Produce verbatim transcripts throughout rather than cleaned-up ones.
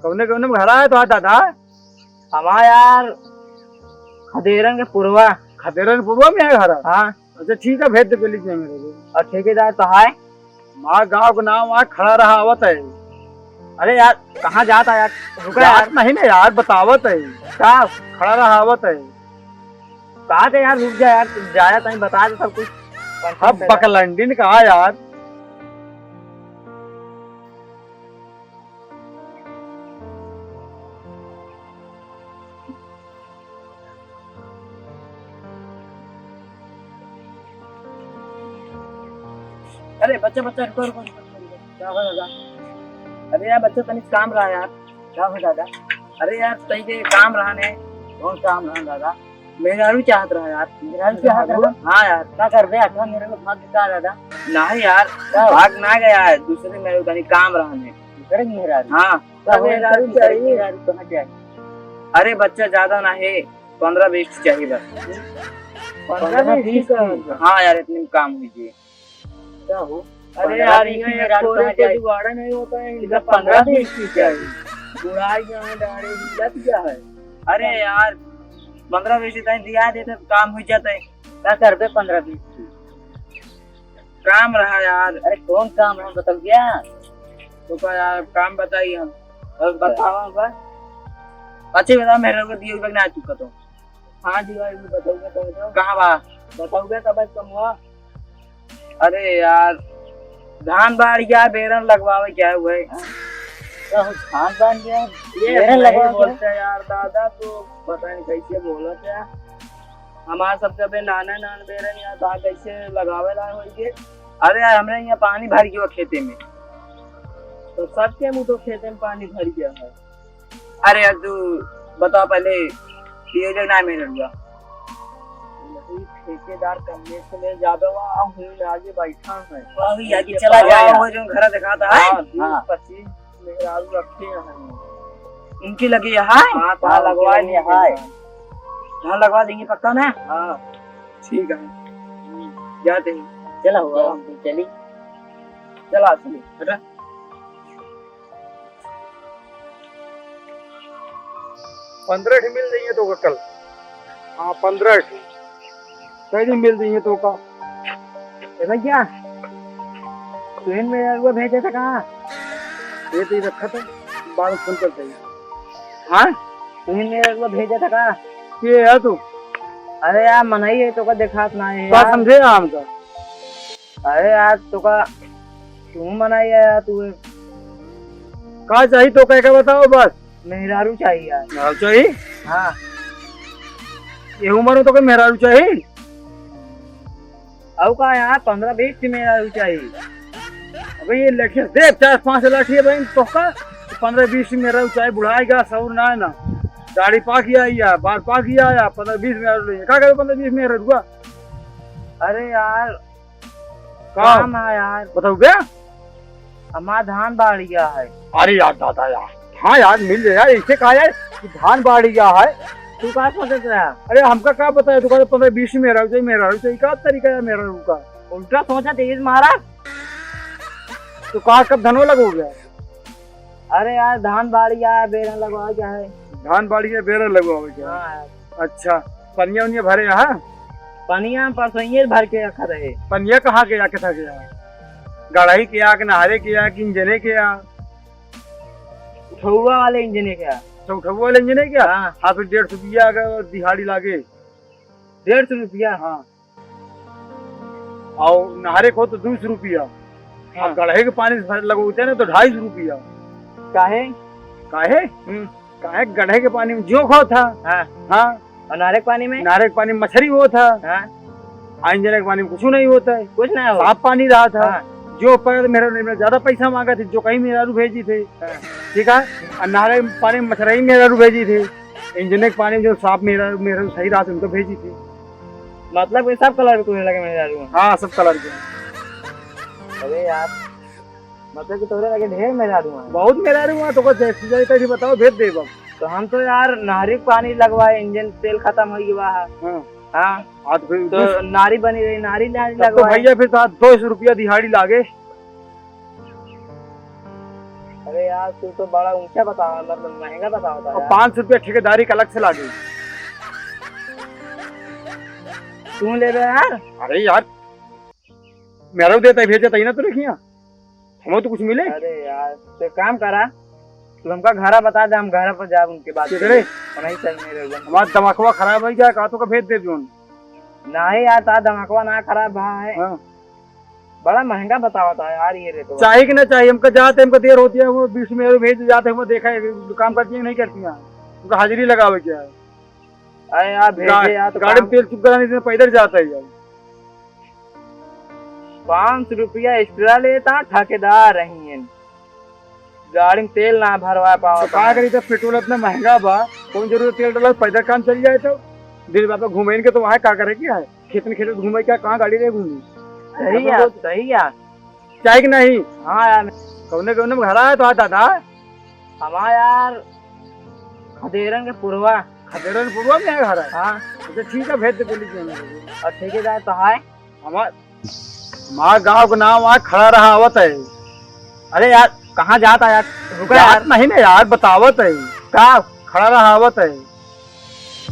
कौने कौने में घरा है तो दादा? हमार यार खदेरन के पुरवा। खदेरन पुरवा में है घर? हाँ। अच्छा ठीक है, भेज दे जल्दी से मेरे को। और ठेकेदार तो है? हमार गाँव का नाम वहाँ खड़ा रहा आवत है। अरे यार, कहाँ जाता यार? रुका जात यार। नहीं ना यार, बतावत है। का? खड़ा रहा आवत है। कहा थे यार, रुक जा यार, तू जाया तहीं बता दे सब कुछ। अब बकलंडिन कहा यार। अरे बच्चा, बच्चा, रुको, रुको, रुको, रुको, रुको। क्या हो दादा? अरे यार बच्चा, तनिक काम रहा यार। क्या हो दादा? अरे यार, तई के काम रहा ने। कौन काम रहा दादा? मेहरारू चाहत रहा यार। मेहरारू चाहत रहा? हाँ यार। का करबे? अतना मेहरारू भाग गया दादा? नहीं यार, का? भाग ना गया है, दूसरे मेहरारू तनी काम रहा ने। दूसरे मेहरारू? हाँ। का मेहरारू चाहिए? मेहरारू कहाँ चाहिए? अरे बच्चा, ज्यादा ना है, पन्द्रह बीस चाहिए बस। पन्द्रह बीस का? हाँ यार, इतने में काम हुई जी। क्या हो? अरे यार, इनके मेहरारू कहाँ जाए? जुगाड़ नहीं होता है, इनका पन्द्रह बीस की चाहिए। बुढ़ाई यहाँ डाले, लग गया है। अरे यार, पन्द्रह बीस इतना दिया देते तो काम हो जाता है। क्या करबे पन्द्रह बीस की? काम रहा यार। अरे कौन काम रहा, बताओ क्या? तो का यार, काम बताइए हम। बस बताओ बस। अच्छे बताओ, मेरे को दिए ना चुका तो। हाँ जी भाई, मैं बताऊंगा तब तो। कहाँ बा? बताऊंगा तब आज कमुआ। अरे यार, धान बाढ़ गया, बेरन लगवावे क्या हुआ है? तो धान बाढ़ गया, ये बेरन नहीं लगवावे बोलते क्या? यार दादा, तो पता नहीं कैसे बोलत है। हमार सब जबे नाना नान बेरन यार, तो कैसे लगावे ला होई के? अरे यार, हमरे यहाँ पानी भर गया खेते में। तो सबके मुँह तो खेते में पानी भर गया है। अरे यार, तू बता पहले, पियो जो ना मेरे हुआ। वही ठेकेदार कमलेश में ज्यादा हुआ, और हूँ आगे बैठा है। वही आगे चला जाएगा। वो जो घर दिखाता है। हाँ, बीस हाँ। पच्चीस मेहरारू रखे हैं। उनकी लगी है? हाँ, हाँ, लगवा उनकी लिए लगी है। हाँ, लगवा देंगे पक्का ना? हाँ। ठीक है। जाते हैं। चला हुआ, चला। हम चली। चला, चलिए। हटा। पन्द्रह ठे मिल जाइए तो का कल। हाँ, पन्द्रह ठे। कई दिन मिल जाइए तो का। ए भैया, तुहिन मेहरारुआ भेजे था कहाँ? ये तो ही रखा था, बाद में फोन करते हैं। हाँ? तुहिन मेहरारुआ भेजे था कहाँ? के है तू? अरे यार, मनई है, तोका देखात ना है का यार। समझे ना हमका? अरे यार, तोका, तू मनई है यार, तू। का चाही तोका, एका बताओ बस। मेहरारू चाही यार। मेहरारू चाही? हाँ। ये उम्र में तोका मेहरारू चाही? अउ का यार, पन्द्रह बीस की मेहरारू चाही। अबे ये लड़के देख, चार पाँच लाठी है बहन, तोका पन्द्रह बीस की मेहरारू चाही, बुढ़ाई का सऊर ना है ना। दाढ़ी पाक गया या, बाल पाक गया या, पन्द्रह बीस मेहरारू लेंगे। का करे पन्द्रह बीस मेहरारू का? अरे यार, का? काम है यार। बताओ बे। हमार धान बाढ़ गया है। अरे यार दादा यार, हाँ यार, मिल जाए यार, ऐसे कहा यार कि धान बाढ़ गया है। तू का सोचत रहा? अरे हमका का पता है, तू कहते पन्द्रह बीस मेहरारू चाही, मेहरारू चाही, का तरीका है मेहरारू का? उल्टा सोचा तेज महाराज। तो कहा कब धनो लगो गया? अरे यार, धान बाढ़ गया है, बेरन लगवा क्या है? धान बाढ़ गया, बेरन लगवावे क्या है? हाँ यार। अच्छा, पनिया उनिया भरे यहाँ? पनिया हम परसोइये भर के रखा रहे। पनिया कहाँ के आके था गया? गढ़ई के आ, के नहरे के आ, कि इंजने के आ? उठौआ वाले इंजने के आ। अच्छा, उठौआ वाले इंजने के आ? हाँ। हाँ, फिर डेढ़ सौ रुपया अगर दिहाड़ी लागे। डेढ़ सौ रुपया? हाँ। और नहरे को तो दो सौ रुपया। हाँ। अब गढ़े के पानी से लगोते ना तो ढाई सौ रुपया। काहे? काहे? हम्म। काहे गढ़े के पानी में जोंक होत है। हाँ। हाँ। और नहरे के पानी में? नहरे के पानी में मछरी होत है। हाँ। आ इंजने के पानी में कुछ नहीं होत है। कुछ नहीं होत। साफ पानी रहत है। हाँ। जोंक पर मेहरारू ज्यादा पैसा मांगत है, जोंकही मेहरारू भेजी थे। हाँ। ठीक है। और नहरे के पानी में मछरही मेहरारू भेजी थे। इंजने के पानी में जो साफ मेहरारू, मेहरारू सही रहत है, उनको भेजी थे। मतलब कि सब कलर के तुम्हें लगे मेहरारू हैं? हाँ, सब कलर के। अरे यार, मतलब कि तोरे लगे ढेर मेहरारू हैं। बहुत मेहरारू हैं, तो को जैसे जाए तैसे बताओ, भेज देब अब। तो हम तो यार नहरी पानी लगवाए, इंजन तेल खतम हो गया है। हाँ। हाँ। हाँ, तो फिर तो उस नारी बनी रही, नारी, नारी तब तो लगवाए। भैया फिर तो दो सौ रुपया दिहाड़ी लागे। अरे अरे यार, तू तो बड़ा ऊंचा बतावा, मतलब महंगा बतावा था और यार। पाँच सौ रुपया ठेकेदारी का अलग से लागे। तू लेबे यार? अरे यार, मेरा देता है, भेजता ही ना तो रखिया, हमें तो कुछ मिले। अरे यार, तो काम करा, तू हमका घरा बता दे, हम घरा पर जाब उनके बाद केकरे? वहीं चल मेरे बन। हमारा दिमागवा खराब है क्या? का तो का भेज दे जोन। नहीं यार, तार दिमागवा ना खराब भा है। हाँ। बड़ा महंगा बतावा था यार ये रेट। चाही कि ना चाही? हमका जात है, हमका देर होती है, वो बीस में भेज जाते हैं, वो देखा है, काम करती है, नहीं करती है, उनका हाजिरी लगावे क्या है? अरे यार, भेजे गा-, यार, तो गाड़ी में काम तेल चुक करा नहीं, पैदल जाता है यार। पाँच सौ रुपया एक्स्ट्रा लेता, ठेकेदार रही है, गाड़ी में तेल ना भरवा पावा तो का था। करी, तो पेट्रोल इतना महंगा बा, कौन जरूरत तेल डाला, पैदल काम चल जाए तो। दिन भर घूमे इनके तो वहाँ का करे, क्या है, खेतन खेतन घूमे, क्या कहाँ गाड़ी ले घूमी? सही है, सही है। चाही कि नहीं? हाँ यार। कौने कौने में घरा है तो दादा? हमारा यार खदेरन के पुरवा। खदेरन पुरवा में है घर है? हाँ। अच्छा ठीक है, भेज दे बोली कि हमें। और ठेकेदार तो है? हमार, हमार गाँव का नाम आज खड़ा रहा आवत है। अरे यार, कहाँ जाता यार? रुका यार। नहीं ना यार, बतावत है। का? खड़ा रहा आवत है।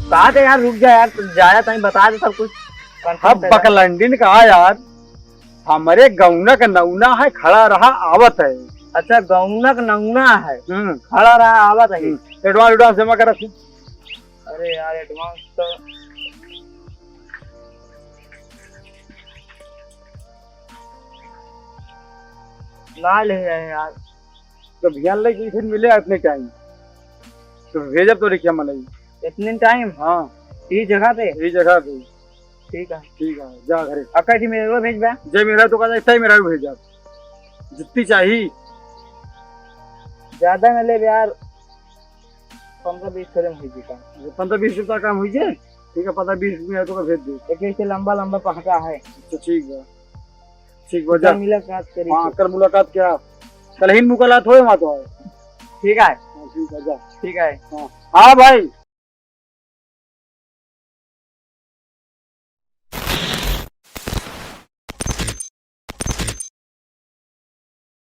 बात है यार, रुक जा यार, तू जाया तहीं बता दे सब कुछ। अब बकलंडिन का यार, हमरे गौनक नौना है, खड़ा रहा आवत है। अच्छा, गौनक नौना है, हम्म। खड़ा रहा आवत है। हम्म। एडवांस, एडवांस जमा करा फिर। अरे यार, एडवांस तो ना ले आए यार। तो भियान लेके फिर मिले इतने टाइम। तो भेजब तो रिक्शा में नहीं। इतने टाइम? हाँ। ई जगह पे? ई जगह पे। ठीक है। ठीक है, जा घरे। अक्का जी मेरे को भेज बे। जय मेरा तो कहता है, मेरा भी भेजा। जितनी चाहिए। ज्यादा न ले यार, पन्द्रह बीस करे में हो जी काम। अच्छा, पन्द्रह बीस रुपया काम हो जाए? ठीक है, पन्द्रह बीस रुपया तो का भेज दे। एक ऐसे लंबा लंबा पहका है। तो ठीक बा। ठीक बा, जा। कल मुलाकात करी। हाँ, कल मुलाकात क्या? कल ही मुलाकात होए वहाँ तो है। ठीक है। हाँ, ठीक है, जा। ठीक है। हाँ। हाँ भाई।